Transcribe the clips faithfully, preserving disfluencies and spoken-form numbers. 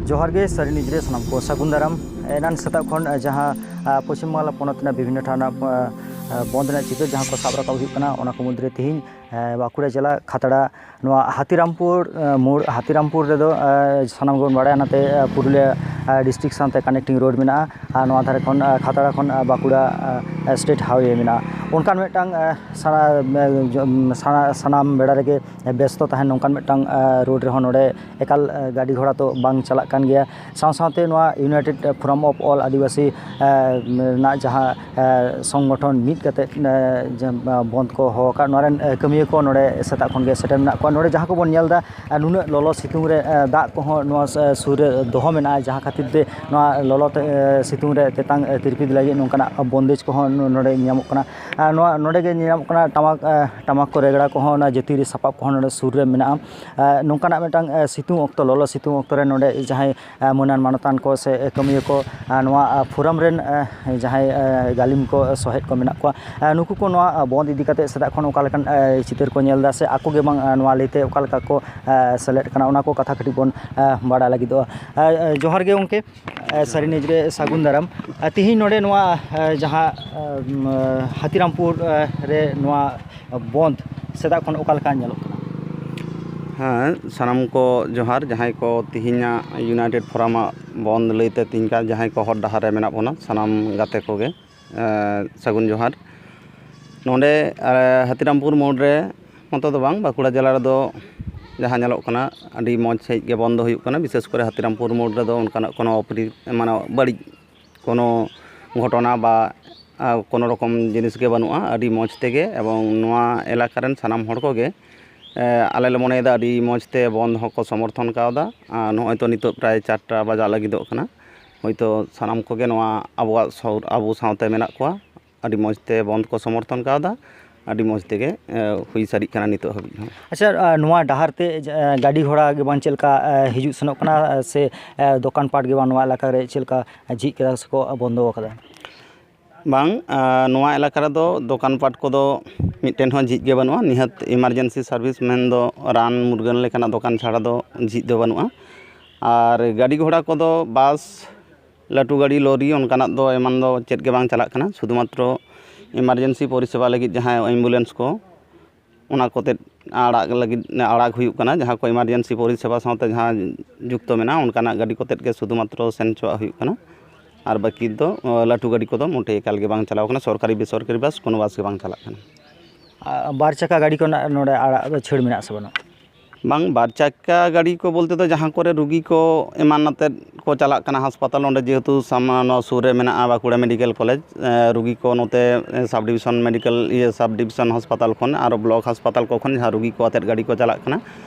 ᱡᱚᱦᱟᱨ ᱜᱮ ᱥᱟᱹᱨᱤ ᱱᱤᱭᱩᱡᱽ ᱨᱮ ᱥᱟᱱᱟᱢ ᱠᱚ ᱥᱟᱹᱜᱩᱱ ᱫᱟᱨᱟᱢ᱾ ᱮᱱᱟᱱ ᱥᱮᱛᱟᱜ ᱠᱷᱚᱱ, ᱮ, ᱡᱟᱦᱟᱸ, ᱟ, ᱯᱚᱪᱷᱤᱢ ᱵᱟᱝᱞᱟ ᱯᱚᱱᱚᱛ ᱨᱮᱱᱟᱜ ᱵᱤᱵᱷᱤᱱᱱᱚ ᱴᱷᱟᱶ ᱨᱮᱱᱟᱜ, ᱟ, ᱟ, ᱵᱚᱱᱫ ᱨᱮᱱᱟᱜ ᱪᱤᱛᱟᱹᱨ ᱡᱟᱦᱟᱸ ᱠᱚ ᱥᱟᱵ ᱨᱟᱠᱟᱵ ᱦᱩᱭᱩᱜ ᱠᱟᱱᱟ, ᱚᱱᱟ ᱠᱚ ᱢᱩᱫᱽᱨᱮ ᱛᱮᱦᱮᱧ, ᱮ, ᱵᱟᱸᱠᱩᱲᱟ ᱡᱮᱞᱟ ᱠᱷᱟᱛᱲᱟ ᱱᱚᱣᱟ ᱦᱟᱛᱤᱨᱟᱢᱯᱩᱨ, ᱮ, ᱢᱳᱲ, ᱦᱟᱛᱤᱨᱟᱢᱯᱩᱨ ᱨᱮᱫᱚ, ᱮ, ᱥᱟᱱᱟᱢ ᱜᱮᱵᱚᱱ ᱵᱟᱲᱟᱭᱟ, ᱱᱚᱛᱮ, ᱮ, ᱯᱩᱨᱩᱞᱤᱭᱟᱹ, ᱮ, ᱰᱤᱥᱴᱨᱤᱠᱴ ᱥᱟᱶᱛᱮ ᱠᱟᱱᱮᱠᱴᱤᱝ ᱨᱳᱰ ᱢᱮᱱᱟᱜᱼᱟ᱾ ᱟᱨ ᱱᱚᱣᱟ ᱫᱷᱟᱨᱮ ᱠᱷᱚᱱ, ᱮ, ᱠᱷᱟᱛᱲᱟ ᱠᱷᱚᱱ, ᱮ, ᱵᱟᱸᱠᱩᱲᱟ, ᱮ, ᱮ, ᱥᱴᱮᱴ ᱦᱟᱭᱣᱮ ᱢᱮᱱᱟᱜᱼᱟ᱾ ᱚᱱᱠᱟᱱ ᱢᱤᱫᱴᱟᱝ, ᱮ, ᱥᱟᱱᱟ-, ᱮ, ᱡᱚ-, ᱥᱟᱱᱟ-, ᱥᱟᱱᱟᱢ ᱵᱮᱲᱟ ᱨᱮᱜᱮ ᱵᱮᱥᱛᱚ ᱛᱟᱦᱮᱱ ᱱᱚᱝᱠᱟᱱ ᱢᱤᱫᱴᱟᱝ, ᱮ, ᱨᱳᱰ ᱨᱮᱦᱚᱸ ᱱᱚᱰᱮ ᱮᱠᱟᱞ, ᱮ, ᱜᱟᱹᱰᱤ ᱜᱷᱚᱲᱟ ᱫᱚ ᱵᱟᱝ ᱪᱟᱞᱟᱜ ᱠᱟᱱ ᱜᱮᱭᱟ᱾ ᱥᱟᱶ ᱥᱟᱶᱛᱮ ᱱᱚᱣᱟ United Forum of All ᱟᱹᱫᱤᱵᱟᱹᱥᱤ, ᱮ, ᱨᱮᱱᱟᱜ ᱡᱟᱦᱟᱸ, ᱮ, ᱥᱚᱝᱜᱚᱴᱷᱚᱱ ᱢᱤᱫ ᱠᱟᱛᱮ, ᱮ, ᱡᱮ, ᱵᱚᱱᱫ ᱠᱚ ᱦᱚᱦᱚ ᱟᱠᱟᱫ, ᱱᱚᱣᱟ ᱨᱮᱱ, ᱮ, ᱠᱟᱹᱢᱤᱭᱟᱹ ᱠᱚ ᱱᱚᱰᱮ ᱥᱮᱛᱟᱜ ᱠᱷᱚᱱ ᱜᱮ ᱥᱮᱴᱮᱨ ᱢᱮᱱᱟᱜ ᱠᱚᱣᱟ᱾ ᱱᱚᱰᱮ ᱡᱟᱦᱟᱸ ᱠᱚᱵᱚᱱ ᱧᱮᱞ ᱮᱫᱟ, ᱮ, ᱱᱩᱱᱟᱹᱜ ᱞᱚᱞᱚ ᱥᱤᱛᱩᱝ ᱨᱮ, ᱮ, ᱫᱟᱜ ᱠᱚᱦᱚᱸ ᱱᱚᱣᱟ ᱥ-, ᱥᱩᱨ ᱨᱮ ᱫᱚᱦᱚ ᱢᱮᱱᱟᱜᱼᱟ, ᱡᱟᱦᱟᱸ ᱠᱷᱟᱹᱛᱤᱨ ᱛᱮ ᱱᱚᱣᱟ ᱞᱚᱞᱚ ᱛᱮ, ᱮ, ᱥᱤᱛᱩᱝ ᱨᱮ ᱛᱮᱛᱟᱝ, ᱮ, ᱛᱤᱨᱯᱤᱫ ᱞᱟᱹᱜᱤᱫ ᱱᱚᱝᱠᱟᱱᱟᱜ ᱵᱚᱱᱫᱮᱡᱽ ᱠᱚᱦᱚᱸ ᱱᱚ-, ᱱᱚᱰᱮ ᱧᱟᱢᱚᱜ ᱠᱟᱱᱟ᱾ ᱟᱨ ᱱᱚᱣᱟ ᱱᱚᱰᱮ ᱜᱮ ᱧᱮᱞ ᱧᱟᱢᱚᱜ ᱠᱟᱱᱟ, ᱴᱟᱢᱟᱠ, ᱮ, ᱴᱟᱢᱟᱠ ᱠᱚ ᱨᱮᱜᱽᱲᱟ ᱠᱚᱦᱚᱸ ᱚᱱᱟ ᱡᱟᱹᱛᱤᱭᱟᱹᱨᱤ ᱥᱟᱯᱟᱵ ᱠᱚᱦᱚᱸ ᱱᱚᱰᱮ ᱥᱩᱨ ᱨᱮ ᱢᱮᱱᱟᱜᱼᱟ᱾ ᱮ, ᱱᱚᱝᱠᱟᱱᱟᱜ ᱢᱤᱫᱴᱟᱝ, ᱮ, ᱥᱤᱛᱩᱝ ᱚᱠᱛᱚ, ᱞᱚᱞᱚ ᱥᱤᱛᱩᱝ ᱚᱠᱛᱚ ᱨᱮ ᱱᱚᱰᱮ ᱡᱟᱦᱟᱸᱭ, ᱮ, ᱢᱟᱹᱱᱟᱱ ᱢᱟᱱᱚᱛᱟᱱ ᱠᱚ ᱥᱮ, ᱮ, ᱠᱟᱹᱢᱤᱭᱟᱹ ᱠᱚ, ᱮ, ᱱᱚᱣᱟ, ᱮ, ᱯᱷᱳᱨᱟᱢ ᱨᱮᱱ, ᱮ, ᱡᱟᱦᱟᱸᱭ, ᱮ, ᱜᱟᱹᱞᱤᱢ ᱠᱚ, ᱮ, ᱥᱚᱦᱮᱫ ᱠᱚ ᱢᱮᱱᱟᱜ ᱠᱚᱣᱟ, ᱮ, ᱱᱩᱠᱩ ᱠᱚ ᱱᱚᱣᱟ, ᱮ, ᱵᱚᱱᱫ ᱤᱫᱤ ᱠᱟᱛᱮ ᱥᱮᱛᱟᱜ ᱠᱷᱚᱱ ᱚᱠᱟ ᱞᱮᱠᱟᱱ, ᱮ, ᱪᱤᱛᱟᱹᱨ ᱠᱚ ᱧᱮᱞ ᱮᱫᱟ ᱥᱮ ᱟᱠᱚ ᱜᱮ ᱵᱟᱝ, ᱮ, ᱱᱚᱣᱟ ᱞᱟᱹᱭᱛᱮ ᱚᱠᱟ ᱞᱮᱠᱟ ᱠᱚ, ᱮ, ᱥᱮᱞᱮᱫ ᱠᱟᱱᱟ, ᱚᱱᱟ ᱠᱚ ᱠᱟᱛᱷᱟ ᱠᱟᱹᱴᱤᱡ ᱵᱚᱱ, ᱮ, ᱵᱟᱲᱟᱭ ᱞᱟᱹᱜᱤᱫᱚᱜᱼᱟ᱾ ᱮ, ᱮ, ᱡᱚᱦᱟᱨ ᱜᱮ ᱜᱚᱢᱠᱮ, ᱮ, ᱥᱟᱹᱨᱤ ᱱᱤᱭᱩᱡᱽ ᱨᱮ ᱥᱟᱹᱜᱩᱱ ᱫᱟᱨᱟᱢ᱾ ᱮ, ᱛᱮᱦᱮᱧ ᱱᱚᱰᱮ ᱱᱚᱣᱟ, ᱮ, ᱡᱟᱦᱟᱸ, ᱮ, ᱦᱟᱛᱤᱨᱟᱢᱯᱩᱨ, ᱮ, ᱨᱮ ᱱᱚᱣᱟ ᱵᱚᱱᱫ ᱥᱮᱛᱟᱜ ᱠᱷᱚᱱ ᱚᱠᱟ ᱞᱮᱠᱟ ᱧᱮᱞᱚᱜ ᱠᱟᱱᱟ? ᱦᱮᱸ, ᱥᱟᱱᱟᱢ ᱠᱚ ᱡᱚᱦᱟᱨ᱾ ᱡᱟᱦᱟᱸᱭ ᱠᱚ ᱛᱮᱦᱮᱧᱟᱜ United Forum ᱟᱜ ᱵᱚᱱᱫ ᱞᱟᱹᱭᱛᱮ ᱛᱮᱦᱮᱧ ᱠᱟᱱ ᱡᱟᱦᱟᱸᱭ ᱠᱚ ᱦᱚᱨ ᱰᱟᱦᱟᱨ ᱨᱮ ᱢᱮᱱᱟᱜ ᱵᱚᱱᱟ, ᱥᱟᱱᱟᱢ ᱜᱟᱛᱮ ᱠᱚᱜᱮ, ᱮ, ᱥᱟᱹᱜᱩᱱ ᱡᱚᱦᱟᱨ᱾ ᱱᱚᱰᱮ, ᱮ, ᱦᱟᱛᱤᱨᱟᱢᱯᱩᱨ ᱢᱳᱲ ᱨᱮ ᱢᱚᱛᱚ ᱫᱚ ᱵᱟᱝ, ᱵᱟᱸᱠᱩᱲᱟ ᱡᱮᱞᱟ ᱨᱮᱫᱚ ᱡᱟᱦᱟᱸ ᱧᱮᱞᱚᱜ ᱠᱟᱱᱟ, ᱟᱹᱰᱤ ᱢᱚᱡᱽ ᱥᱟᱺᱦᱤᱡ ᱜᱮ ᱵᱚᱱᱫ ᱦᱩᱭᱩᱜ ᱠᱟᱱᱟ᱾ ᱵᱤᱥᱮᱥ ᱠᱚᱨᱮ ᱦᱟᱛᱤᱨᱟᱢᱯᱩᱨ ᱢᱳᱲ ᱨᱮᱫᱚ ᱚᱱᱠᱟᱱᱟᱜ ᱠᱳᱱᱳ ᱚᱯᱨᱤ-, ᱢᱟᱱᱮ ᱵᱟᱹᱲᱤᱡ ᱠᱳᱱᱳ ᱜᱷᱚᱴᱚᱱᱟ ᱵᱟ, ᱟ, ᱠᱳᱱᱳ ᱨᱚᱠᱚᱢ ᱡᱤᱱᱤᱥ ᱜᱮ ᱵᱟᱹᱱᱩᱜᱼᱟ᱾ ᱟᱹᱰᱤ ᱢᱚᱡᱽ ᱛᱮᱜᱮ, ᱮᱵᱚᱝ ᱱᱚᱣᱟ ᱮᱞᱟᱠᱟ ᱨᱮᱱ ᱥᱟᱱᱟᱢ ᱦᱚᱲ ᱠᱚᱜᱮ, ᱮ, ᱟᱞᱮ ᱞᱮ ᱢᱚᱱᱮᱭᱮᱫᱟ ᱟᱹᱰᱤ ᱢᱚᱡᱽ ᱛᱮ ᱵᱚᱱᱫ ᱦᱚᱸᱠᱚ ᱥᱚᱢᱚᱨᱛᱷᱚᱱ ᱠᱟᱣᱫᱟ᱾ ᱟᱨ ᱱᱚᱜᱼᱚᱭ ᱛᱚ ᱱᱤᱛᱚᱜ ᱯᱨᱟᱭ ᱪᱟᱨᱴᱟ ᱵᱟᱡᱟᱜ ᱞᱟᱹᱜᱤᱫᱚᱜ ᱠᱟᱱᱟ᱾ ᱦᱳᱭᱛᱳ ᱥᱟᱱᱟᱢ ᱠᱚᱜᱮ ᱱᱚᱣᱟ ᱟᱵᱚᱣᱟᱜ ᱥᱟᱶ-, ᱟᱵᱚ ᱥᱟᱶᱛᱮ ᱢᱮᱱᱟᱜ ᱠᱚᱣᱟ᱾ ᱟᱹᱰᱤ ᱢᱚᱡᱽ ᱛᱮ ᱵᱚᱱᱫ ᱠᱚ ᱥᱚᱢᱚᱨᱛᱷᱚᱱ ᱠᱟᱣᱫᱟ᱾ ᱟᱹᱰᱤ ᱢᱚᱡᱽ ᱛᱮᱜᱮ, ᱮ, ᱦᱩᱭ ᱥᱟᱹᱨᱤᱜ ᱠᱟᱱᱟ ᱱᱤᱛᱚᱜ ᱦᱟᱹᱵᱤᱡ ᱦᱚᱸ᱾ ᱟᱪᱪᱷᱟ, ᱟ, ᱱᱚᱣᱟ ᱰᱟᱦᱟᱨ ᱛᱮ, ᱮ, ᱜᱟᱹᱰᱤ ᱜᱷᱚᱲᱟ ᱜᱮ ᱵᱟᱝ ᱪᱮᱫ ᱞᱮᱠᱟ, ᱮ, ᱦᱤᱡᱩᱜ ᱥᱮᱱᱚᱜ ᱠᱟᱱᱟ, ᱮ, ᱥᱮ, ᱮ, ᱫᱚᱠᱟᱱ ᱯᱟᱴ ᱜᱮ ᱵᱟᱝ ᱱᱚᱣᱟ ᱮᱞᱟᱠᱟ ᱨᱮ ᱪᱮᱫ ᱞᱮᱠᱟ ᱡᱷᱤᱡ ᱠᱟᱫᱟ ᱥᱮᱠᱚ ᱵᱚᱱᱫᱚ ᱟᱠᱟᱫᱟ? ᱵᱟᱝ, ᱟ, ᱱᱚᱣᱟ ᱮᱞᱟᱠᱟ ᱨᱮᱫᱚ ᱫᱚᱠᱟᱱ ᱯᱟᱴ ᱠᱚᱫᱚ ᱢᱤᱫᱴᱮᱱ ᱦᱚᱸ ᱡᱷᱤᱡ ᱜᱮ ᱵᱟᱹᱱᱩᱜᱼᱟ᱾ ᱱᱤᱦᱟᱹᱛ emergency service ᱢᱮᱱᱫᱚ ᱨᱟᱱ ᱢᱩᱨᱜᱟᱹᱱ ᱞᱮᱠᱟᱱᱟᱜ ᱫᱚᱠᱟᱱ ᱪᱷᱟᱲᱟ ᱫᱚ ᱡᱷᱤᱡ ᱫᱚ ᱵᱟᱹᱱᱩᱜᱼᱟ᱾ ᱟᱨ ᱜᱟᱹᱰᱤ ᱜᱷᱚᱲᱟ ᱠᱚᱫᱚ ᱵᱟᱥ, ᱞᱟᱹᱴᱩ ᱜᱟᱹᱰᱤ, ᱞᱚᱨᱤ, ᱚᱱᱠᱟᱱᱟᱜ ᱫᱚ ᱮᱢᱟᱱ ᱫᱚ ᱪᱮᱫ ᱜᱮ ᱵᱟᱝ ᱪᱟᱞᱟᱜ ᱠᱟᱱᱟ᱾ ᱥᱩᱫᱷᱩ ᱢᱟᱛᱨᱚ ᱮᱢᱟᱨᱡᱮᱱᱥᱤ ᱯᱚᱨᱤᱥᱮᱵᱟ ᱞᱟᱹᱜᱤᱫ ᱡᱟᱦᱟᱸ ᱮᱢᱵᱩᱞᱮᱱᱥ ᱠᱚ, ᱚᱱᱟ ᱠᱚᱛᱮ ᱟᱲᱟᱜ ᱞᱟᱹᱜᱤᱫ, ᱟᱲᱟᱜ ᱦᱩᱭᱩᱜ ᱠᱟᱱᱟ᱾ ᱡᱟᱦᱟᱸ ᱠᱚ ᱮᱢᱟᱨᱡᱮᱱᱥᱤ ᱯᱚᱨᱤᱥᱮᱵᱟ ᱥᱟᱶᱛᱮ ᱡᱟᱦᱟᱸ ᱡᱩᱠᱛᱚ ᱢᱮᱱᱟᱜᱼᱟ, ᱚᱱᱠᱟᱱᱟᱜ ᱜᱟᱹᱰᱤ ᱠᱚᱛᱮ ᱜᱮ ᱥᱩᱫᱷᱩ ᱢᱟᱛᱨᱚ ᱥᱮᱱ ᱦᱚᱪᱚᱣᱟᱜ ᱦᱩᱭᱩᱜ ᱠᱟᱱᱟ᱾ ᱟᱨ ᱵᱟᱹᱠᱤ ᱫᱚ, ᱚ, ᱞᱟᱹᱴᱩ ᱜᱟᱹᱰᱤ ᱠᱚᱫᱚ ᱢᱚᱴᱮ ᱮᱠᱟᱞ ᱜᱮ ᱵᱟᱝ ᱪᱟᱞᱟᱣ ᱠᱟᱱᱟ᱾ ᱥᱚᱨᱠᱟᱨᱤ ᱵᱮᱥᱚᱨᱠᱟᱨᱤ ᱵᱟᱥ, ᱠᱳᱱᱳ ᱵᱟᱥ ᱜᱮ ᱵᱟᱝ ᱪᱟᱞᱟᱜ ᱠᱟᱱᱟ᱾ ᱟᱨ ᱵᱟᱨ ᱪᱟᱠᱟ ᱜᱟᱹᱰᱤ ᱠᱚᱨᱮᱱᱟᱜ ᱱᱚᱰᱮ ᱟᱲᱟᱜ ᱫᱚ ᱪᱷᱟᱹᱲ ᱢᱮᱱᱟᱜᱼᱟ ᱥᱮ ᱵᱟᱹᱱᱩᱜᱼᱟ? ᱵᱟᱝ, ᱵᱟᱨ ᱪᱟᱠᱟ ᱜᱟᱹᱰᱤ ᱠᱚ ᱵᱚᱞᱛᱮ ᱫᱚ ᱡᱟᱦᱟᱸ ᱠᱚᱨᱮ ᱨᱩᱜᱤ ᱠᱚ ᱮᱢᱟᱱ ᱟᱛᱮᱫ ᱠᱚ ᱪᱟᱞᱟᱜ ᱠᱟᱱᱟ ᱦᱟᱥᱯᱟᱛᱟᱞ, ᱚᱸᱰᱮ ᱡᱮᱦᱮᱛᱩ ᱥᱟᱢ-, ᱱᱚᱣᱟ ᱥᱩᱨ ᱨᱮ ᱢᱮᱱᱟᱜᱼᱟ ᱵᱟᱸᱠᱩᱲᱟ ᱢᱮᱰᱤᱠᱮᱞ ᱠᱚᱞᱮᱡᱽ, ᱮ, ᱨᱩᱜᱤ ᱠᱚ ᱱᱚᱛᱮ, ᱮ, ᱥᱟᱵᱽ ᱰᱤᱵᱷᱤᱥᱚᱱ ᱢᱮᱰᱤᱠᱮᱞ, ᱤᱭᱟᱹ, ᱥᱟᱵᱽ ᱰᱤᱵᱷᱤᱥᱚᱱ ᱦᱟᱥᱯᱟᱛᱟᱞ ᱠᱷᱚᱱ ᱟᱨᱚ ᱵᱞᱚᱠ ᱦᱟᱥᱯᱟᱛᱟᱞ ᱠᱚ ᱠᱷᱚᱱ ᱡᱟᱦᱟᱸ ᱨᱩᱜᱤ ᱠᱚ ᱟᱛᱮᱫ ᱜᱟᱹᱰᱤ ᱠᱚ ᱪᱟᱞᱟᱜ ᱠᱟᱱᱟ,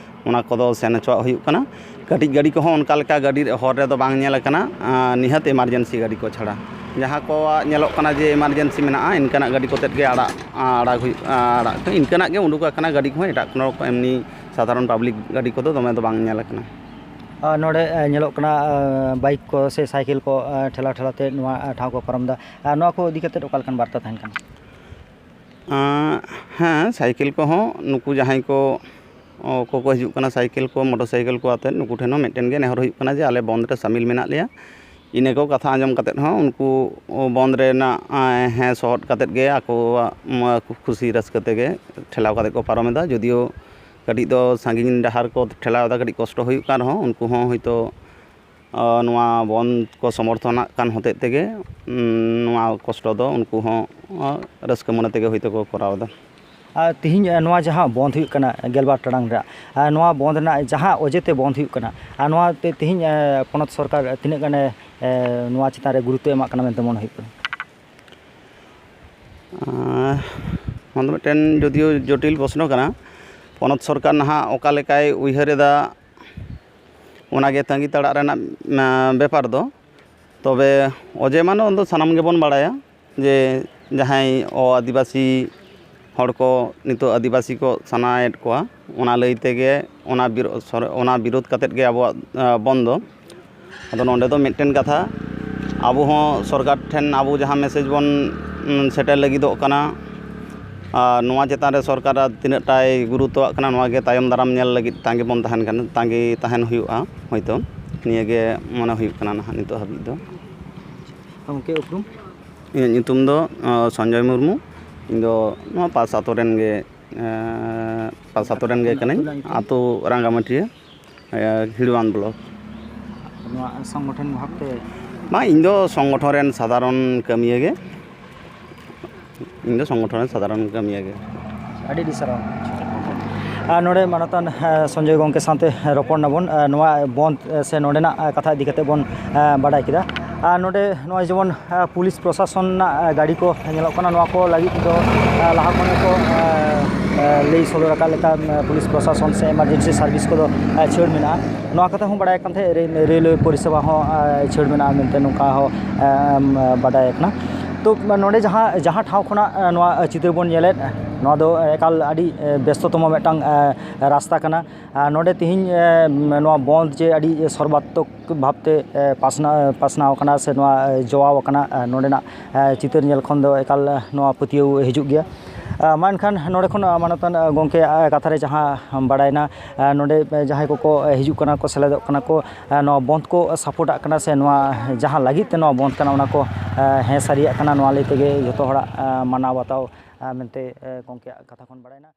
ᱚᱱᱟ ᱠᱚᱫᱚ ᱥᱮᱱ ᱦᱚᱪᱚᱣᱟᱜ ᱦᱩᱭᱩᱜ ᱠᱟᱱᱟ᱾ ᱠᱟᱹᱴᱤᱡ ᱜᱟᱹᱰᱤ ᱠᱚᱦᱚᱸ ᱚᱱᱠᱟ ᱞᱮᱠᱟ ᱜᱟᱹᱰᱤ ᱦᱚᱨ ᱨᱮᱫᱚ ᱵᱟᱝ ᱧᱮᱞ ᱟᱠᱟᱱᱟ, ᱟᱸ, ᱱᱤᱦᱟᱹᱛ ᱮᱢᱟᱨᱡᱮᱱᱥᱤ ᱜᱟᱹᱰᱤ ᱠᱚ ᱪᱷᱟᱲᱟ᱾ ᱡᱟᱦᱟᱸ ᱠᱚᱣᱟᱜ ᱧᱮᱞᱚᱜ ᱠᱟᱱᱟ ᱡᱮ ᱮᱢᱟᱨᱡᱮᱱᱥᱤ ᱢᱮᱱᱟᱜᱼᱟ, ᱤᱱᱠᱟᱹᱱᱟᱜ ᱜᱟᱹᱰᱤ ᱠᱚᱛᱮᱫ ᱜᱮ ᱟᱲᱟᱜ, ᱟᱲᱟᱜ ᱦᱩᱭᱩᱜ, ᱟᱲᱟᱜ, ᱤᱱᱠᱟᱹᱱᱟᱜ ᱜᱮ ᱩᱰᱩᱠ ᱟᱠᱟᱱᱟ ᱜᱟᱹᱰᱤ ᱠᱚᱦᱚᱸ᱾ ᱮᱴᱟᱜ ᱠᱳᱱᱳ ᱨᱚᱠᱚᱢ ᱮᱢᱱᱤ ᱥᱟᱫᱷᱟᱨᱚᱱ ᱯᱟᱵᱽᱞᱤᱠ ᱜᱟᱹᱰᱤ ᱠᱚᱫᱚ ᱫᱚᱢᱮ ᱫᱚ ᱵᱟᱝ ᱧᱮᱞ ᱟᱠᱟᱱᱟ᱾ ᱟᱨ ᱱᱚᱰᱮ, ᱮ, ᱧᱮᱞᱚᱜ ᱠᱟᱱᱟ, ᱮ, ᱵᱟᱭᱤᱠ ᱠᱚ ᱥᱮ ᱥᱟᱭᱠᱮᱞ ᱠᱚ, ᱮ, ᱴᱷᱮᱞᱟᱣ ᱴᱷᱮᱞᱟᱣ ᱛᱮ ᱱᱚᱣᱟ, ᱮ, ᱴᱷᱟᱶ ᱠᱚ ᱯᱟᱨᱚᱢ ᱮᱫᱟ᱾ ᱟᱨ ᱱᱚᱣᱟ ᱠᱚ ᱤᱫᱤ ᱠᱟᱛᱮᱫ ᱚᱠᱟ ᱞᱮᱠᱟᱱ ᱵᱟᱨᱛᱟ ᱛᱟᱦᱮᱱ ᱠᱟᱱᱟ? ᱟᱸ, ᱦᱮᱸ, ᱥᱟᱭᱠᱮᱞ ᱠᱚᱦᱚᱸ ᱱᱩᱠᱩ ᱡᱟᱦᱟᱸᱭ ᱠᱚ, ᱚ, ᱠᱚᱠᱚ ᱦᱤᱡᱩᱜ ᱠᱟᱱᱟ ᱥᱟᱭᱠᱮᱞ ᱠᱚ, ᱢᱚᱴᱚᱨ ᱥᱟᱭᱠᱮᱞ ᱠᱚ ᱟᱛᱮᱫ, ᱱᱩᱠᱩ ᱴᱷᱮᱱ ᱦᱚᱸ ᱢᱤᱫᱴᱮᱱ ᱜᱮ ᱱᱮᱦᱚᱨ ᱦᱩᱭᱩᱜ ᱠᱟᱱᱟ ᱡᱮ ᱟᱞᱮ ᱵᱚᱱᱫᱷ ᱨᱮ ᱥᱟᱢᱤᱞ ᱢᱮᱱᱟᱜ ᱞᱮᱭᱟ᱾ ᱤᱱᱟᱹ ᱠᱚ ᱠᱟᱛᱷᱟ ᱟᱸᱡᱚᱢ ᱠᱟᱛᱮᱫ ᱦᱚᱸ ᱩᱱᱠᱩ ᱵᱚᱱᱫᱷ ᱨᱮᱱᱟᱜ, ᱟᱸ, ᱦᱮᱸ ᱥᱚᱦᱚᱫ ᱠᱟᱛᱮᱫ ᱜᱮ ᱟᱠᱚᱣᱟᱜ, ᱩᱢ, ᱠᱷᱩᱥᱤ ᱨᱟᱹᱥᱠᱟᱹ ᱛᱮᱜᱮ ᱴᱷᱮᱞᱟᱣ ᱠᱟᱛᱮᱫ ᱠᱚ ᱯᱟᱨᱚᱢ ᱮᱫᱟ᱾ ᱡᱳᱫᱤᱭᱳ ᱠᱟᱹᱴᱤᱡ ᱫᱚ ᱥᱟᱺᱜᱤᱧ ᱰᱟᱦᱟᱨ ᱠᱚ ᱴᱷᱮᱞᱟᱣ ᱮᱫᱟ, ᱠᱟᱹᱴᱤᱡ ᱠᱚᱥᱴᱚ ᱦᱩᱭᱩᱜ ᱠᱟᱱ ᱨᱮᱦᱚᱸ, ᱩᱱᱠᱩ ᱦᱚᱸ ᱦᱚᱭᱛᱳ, ᱟᱸ, ᱱᱚᱣᱟ ᱵᱚᱱᱫᱷ ᱠᱚ ᱥᱚᱢᱚᱨᱛᱷᱚᱱᱟᱜ ᱠᱟᱱ ᱦᱚᱛᱮᱡ ᱛᱮᱜᱮ, ᱩᱸ, ᱱᱚᱣᱟ ᱠᱚᱥᱴᱚ ᱫᱚ ᱩᱱᱠᱩ ᱦᱚᱸ, ᱟᱸ, ᱨᱟᱹᱥᱠᱟᱹ ᱢᱚᱱᱮ ᱛᱮᱜᱮ ᱦᱚᱭᱛᱳ ᱠᱚ ᱠᱚᱨᱟᱣ ᱮᱫᱟ᱾ ᱟᱨ ᱛᱤᱦᱤᱧ, ᱮ, ᱱᱚᱣᱟ ᱡᱟᱦᱟᱸ ᱵᱚᱱᱫᱷ ᱦᱩᱭᱩᱜ ᱠᱟᱱᱟ ᱜᱮᱞᱵᱟᱨ ᱴᱟᱲᱟᱝ ᱨᱮ, ᱟᱨ ᱱᱚᱣᱟ ᱵᱚᱱᱫᱷ ᱨᱮᱱᱟᱜ ᱡᱟᱦᱟᱸ ᱚᱡᱮ ᱛᱮ ᱵᱚᱱᱫᱷ ᱦᱩᱭᱩᱜ ᱠᱟᱱᱟ, ᱟᱨ ᱱᱚᱣᱟ ᱛᱮ ᱛᱤᱦᱤᱧ, ᱮ, ᱯᱚᱱᱚᱛ ᱥᱚᱨᱠᱟᱨ ᱛᱤᱱᱟᱹᱜ ᱜᱟᱱᱮ, ᱮ, ᱱᱚᱣᱟ ᱪᱮᱛᱟᱱ ᱨᱮ ᱜᱩᱨᱩᱛᱛᱚ ᱮᱢᱟᱜ ᱠᱟᱱᱟ ᱢᱮᱱᱛᱮ ᱢᱚᱱᱮ ᱦᱩᱭᱩᱜ ᱠᱟᱱᱟ? ᱟᱸ, ᱱᱚᱣᱟ ᱫᱚ ᱢᱤᱫᱴᱮᱱ ᱡᱳᱫᱤᱭᱳ ᱡᱚᱴᱤᱞ ᱯᱨᱚᱥᱱᱚ ᱠᱟᱱᱟ᱾ ᱯᱚᱱᱚᱛ ᱥᱚᱨᱠᱟᱨ ᱱᱟᱦᱟᱜ ᱚᱠᱟ ᱞᱮᱠᱟᱭ ᱩᱭᱦᱟᱹᱨ ᱮᱫᱟ, ᱚᱱᱟᱜᱮ ᱛᱟᱺᱜᱤ ᱛᱟᱲᱟᱜ ᱨᱮᱱᱟᱜ, ᱟᱸ, ᱵᱮᱯᱟᱨ ᱫᱚ᱾ ᱛᱚᱵᱮ ᱚᱡᱮ ᱢᱟ ᱫᱚ ᱥᱟᱱᱟᱢ ᱜᱮᱵᱚᱱ ᱵᱟᱲᱟᱭᱟ ᱡᱮ ᱡᱟᱦᱟᱸᱭ ᱚ-ᱟᱹᱫᱤᱵᱟᱹᱥᱤ ᱦᱚᱲ ᱠᱚ ᱱᱤᱛᱚᱜ ᱟᱹᱫᱤᱵᱟᱹᱥᱤ ᱠᱚ ᱥᱟᱱᱟᱭᱮᱫ ᱠᱚᱣᱟ, ᱚᱱᱟ ᱞᱟᱹᱭ ᱛᱮᱜᱮ ᱚᱱᱟ ᱵᱤᱨᱳ-, ᱥᱚᱨ-, ᱚᱱᱟ ᱵᱤᱨᱳᱫᱷ ᱠᱟᱛᱮᱫ ᱜᱮ ᱟᱵᱚᱣᱟᱜ, ᱟᱸ, ᱵᱚᱱᱫᱷ ᱫᱚ᱾ ᱟᱫᱚ ᱱᱚᱰᱮ ᱫᱚ ᱢᱤᱫᱴᱮᱱ ᱠᱟᱛᱷᱟ, ᱟᱵᱚ ᱦᱚᱸ ᱥᱚᱨᱠᱟᱨ ᱴᱷᱮᱱ ᱟᱵᱚ ᱡᱟᱦᱟᱸ ᱢᱮᱥᱮᱡᱽ ᱵᱚᱱ, ᱩᱸ, ᱥᱮᱴᱮᱨ ᱞᱟᱹᱜᱤᱫᱚᱜ ᱠᱟᱱᱟ, ᱟᱨ ᱱᱚᱣᱟ ᱪᱮᱛᱟᱱ ᱨᱮ ᱥᱚᱨᱠᱟᱨ ᱟᱨ ᱛᱤᱱᱟᱹᱜ ᱴᱟᱭ ᱜᱩᱨᱩᱛᱛᱚᱣᱟᱜ ᱠᱟᱱᱟ, ᱱᱚᱣᱟ ᱜᱮ ᱛᱟᱭᱚᱢ ᱫᱟᱨᱟᱢ ᱧᱮᱞ ᱞᱟᱹᱜᱤᱫ ᱛᱟᱺᱜᱤ ᱵᱚᱱ ᱛᱟᱦᱮᱱ ᱠᱟᱱᱟ, ᱛᱟᱺᱜᱤ ᱛᱟᱦᱮᱱ ᱦᱩᱭᱩᱜᱼᱟ ᱦᱚᱭᱛᱳ᱾ ᱱᱤᱭᱟᱹᱜᱮ ᱢᱚᱱᱮ ᱦᱩᱭᱩᱜ ᱠᱟᱱᱟ ᱱᱟᱦᱟᱜ ᱱᱤᱛᱚᱜ ᱦᱟᱹᱵᱤᱡ ᱫᱚ᱾ ᱜᱚᱢᱠᱮ, ᱩᱯᱨᱩᱢ? ᱤᱧᱟᱹᱜ ᱧᱩᱛᱩᱢ ᱫᱚ ᱟᱸ, ᱥᱚᱧᱡᱚᱭ ᱢᱩᱨᱢᱩ᱾ ᱤᱧ ᱫᱚ ᱱᱚᱣᱟ ᱯᱟᱥ ᱟᱛᱳ ᱨᱮᱱ ᱜᱮ, ᱟᱸ, ᱯᱟᱥ ᱟᱛᱳ ᱨᱮᱱ ᱜᱮ ᱠᱟᱹᱱᱟᱹᱧ᱾ ᱟᱹᱛᱩ ᱨᱟᱝᱜᱟᱢᱟᱹᱴᱤᱭᱟᱹ, ᱟᱸ, ᱦᱤᱲᱣᱟᱱ ᱵᱞᱚᱠ᱾ ᱱᱚᱣᱟ ᱥᱚᱝᱜᱚᱴᱷᱚᱱ ᱵᱷᱟᱵᱽᱛᱮ? ᱵᱟᱝ, ᱤᱧ ᱫᱚ ᱥᱚᱝᱜᱚᱴᱷᱚᱱ ᱨᱮᱱ ᱥᱟᱫᱷᱟᱨᱚᱱ ᱠᱟᱹᱢᱤᱭᱟᱹ ᱜᱮ᱾ ᱤᱧ ᱫᱚ ᱥᱚᱝᱜᱚᱴᱷᱚᱱ ᱨᱮᱱ ᱥᱟᱫᱷᱟᱨᱚᱱ ᱠᱟᱹᱢᱤᱭᱟᱹ ᱜᱮ᱾ ᱟᱹᱰᱤ ᱟᱹᱰᱤ ᱥᱟᱨᱦᱟᱣ᱾ ᱟᱨ ᱱᱚᱰᱮ ᱢᱟᱱᱚᱛᱟᱱ, ᱟᱸ, ᱥᱚᱧᱡᱚᱭ ᱜᱚᱢᱠᱮ ᱥᱟᱶᱛᱮ ᱨᱚᱯᱚᱲ ᱱᱟᱵᱚᱱ, ᱟᱸ, ᱱᱚᱣᱟ ᱵᱚᱱᱫᱷ, ᱟᱸ, ᱥᱮ ᱱᱚᱰᱮᱱᱟᱜ, ᱟᱸ, ᱠᱟᱛᱷᱟ ᱤᱫᱤ ᱠᱟᱛᱮ ᱵᱚᱱ, ᱟᱸ, ᱵᱟᱰᱟᱭ ᱠᱮᱫᱟ᱾ ᱟᱨ ᱱᱚᱰᱮ ᱱᱚᱜᱼᱚᱭ ᱡᱮᱢᱚᱱ, ᱟᱸ, ᱯᱩᱞᱤᱥ ᱯᱨᱚᱥᱟᱥᱚᱱ ᱨᱮᱱᱟᱜ, ᱟᱸ, ᱜᱟᱹᱰᱤ ᱠᱚ ᱧᱮᱞᱚᱜ ᱠᱟᱱᱟ, ᱱᱚᱣᱟ ᱠᱚ ᱞᱟᱹᱜᱤᱫ ᱫᱚ, ᱟᱸ, ᱞᱟᱦᱟ ᱠᱷᱚᱱ ᱜᱮᱠᱚ, ᱟᱸ, ᱟᱸ, ᱞᱟᱹᱭ ᱥᱚᱫᱚᱨ ᱟᱠᱟᱫ ᱞᱮᱠᱟ, ᱟᱸ, ᱯᱩᱞᱤᱥ ᱯᱨᱚᱥᱟᱥᱚᱱ ᱥᱮ ᱮᱢᱟᱨᱡᱮᱱᱥᱤ ᱥᱟᱨᱵᱷᱤᱥ ᱠᱚᱫᱚ, ᱟᱸ, ᱪᱷᱟᱹᱲ ᱢᱮᱱᱟᱜᱼᱟ᱾ ᱱᱚᱣᱟ ᱠᱟᱛᱷᱟ ᱦᱚᱸ ᱵᱟᱲᱟᱭ ᱠᱟᱱ ᱛᱟᱦᱮᱸᱫ, ᱨᱮ-, ᱨᱮᱞᱣᱮ ᱯᱚᱨᱤᱥᱮᱵᱟ ᱦᱚᱸ, ᱟᱸ, ᱪᱷᱟᱹᱲ ᱢᱮᱱᱟᱜᱼᱟ ᱢᱮᱱᱛᱮ ᱱᱚᱝᱠᱟ ᱦᱚᱸ, ᱟᱸ, ᱵᱟᱰᱟᱭ ᱟᱠᱟᱱᱟ᱾ ᱛᱚ, ᱱᱚᱰᱮ ᱡᱟᱦᱟᱸ, ᱡᱟᱦᱟᱸ ᱴᱷᱟᱶ ᱠᱷᱚᱱᱟᱜ, ᱟᱸ, ᱱᱚᱣᱟ ᱪᱤᱛᱟᱹᱨ ᱵᱚᱱ ᱧᱮᱞᱮᱫ, ᱱᱚᱣᱟ ᱫᱚ ᱮᱠᱟᱞ ᱟᱹᱰᱤ, ᱟᱸ, ᱵᱮᱥᱛᱚᱛᱚᱢᱚ ᱢᱤᱫᱴᱟᱝ, ᱟᱸ, ᱨᱟᱥᱛᱟ ᱠᱟᱱᱟ᱾ ᱟᱨ ᱱᱚᱰᱮ ᱛᱮᱦᱮᱧ, ᱮ, ᱱᱚᱣᱟ ᱵᱚᱱᱫᱷ ᱡᱮ ᱟᱹᱰᱤ ᱥᱚᱨᱵᱟᱛᱢᱚᱠ ᱵᱷᱟᱵᱽᱛᱮ, ᱮ, ᱯᱟᱥᱱᱟᱣ, ᱯᱟᱥᱱᱟᱣ ᱟᱠᱟᱱᱟ ᱥᱮ ᱱᱚᱣᱟ, ᱮ, ᱡᱚᱣᱟᱣ ᱟᱠᱟᱱᱟ, ᱮ, ᱱᱚᱰᱮᱱᱟᱜ, ᱮ, ᱪᱤᱛᱟᱹᱨ ᱧᱮᱞ ᱠᱷᱚᱱ ᱫᱚ ᱮᱠᱟᱞ, ᱮ, ᱱᱚᱣᱟ ᱯᱟᱹᱛᱭᱟᱹᱣ ᱦᱤᱡᱩᱜ ᱜᱮᱭᱟ᱾ ᱮ, ᱢᱟ ᱮᱱᱠᱷᱟᱱ ᱱᱚᱰᱮ ᱠᱷᱚᱱ, ᱮ, ᱢᱟᱱᱚᱛᱟᱱ, ᱮ, ᱜᱚᱢᱠᱮ, ᱮ, ᱠᱟᱛᱷᱟ ᱨᱮ ᱡᱟᱦᱟᱸ ᱵᱟᱲᱟᱭᱮᱱᱟ, ᱮ, ᱱᱚᱰᱮ, ᱮ, ᱡᱟᱦᱟᱸᱭ ᱠᱚᱠᱚ, ᱮ, ᱦᱤᱡᱩᱜ ᱠᱟᱱᱟ ᱠᱚ, ᱥᱮᱞᱮᱫᱚᱜ ᱠᱟᱱᱟ ᱠᱚ, ᱮ, ᱱᱚᱣᱟ ᱵᱚᱱᱫᱷ ᱠᱚ ᱥᱟᱯᱳᱨᱴᱟᱜ ᱠᱟᱱᱟ ᱥᱮ ᱱᱚᱣᱟ ᱡᱟᱦᱟᱸ ᱞᱟᱹᱜᱤᱫ ᱛᱮ ᱱᱚᱣᱟ ᱵᱚᱱᱫᱷ ᱠᱟᱱᱟ, ᱚᱱᱟ ᱠᱚ, ᱮ, ᱦᱮᱸ ᱥᱟᱹᱨᱤᱭᱟᱜ ᱠᱟᱱᱟ, ᱱᱚᱣᱟ ᱞᱟᱹᱭ ᱛᱮᱜᱮ ᱡᱷᱚᱛᱚ ᱦᱚᱲᱟᱜ, ᱮ, ᱢᱟᱱᱟᱣ ᱵᱟᱛᱟᱣ, ᱮ, ᱢᱮᱱᱛᱮ, ᱮ, ᱜᱚᱢᱠᱮᱭᱟᱜ ᱠᱟᱛᱷᱟ ᱠᱷᱚᱱ ᱵᱟᱲᱟᱭᱮᱱᱟ᱾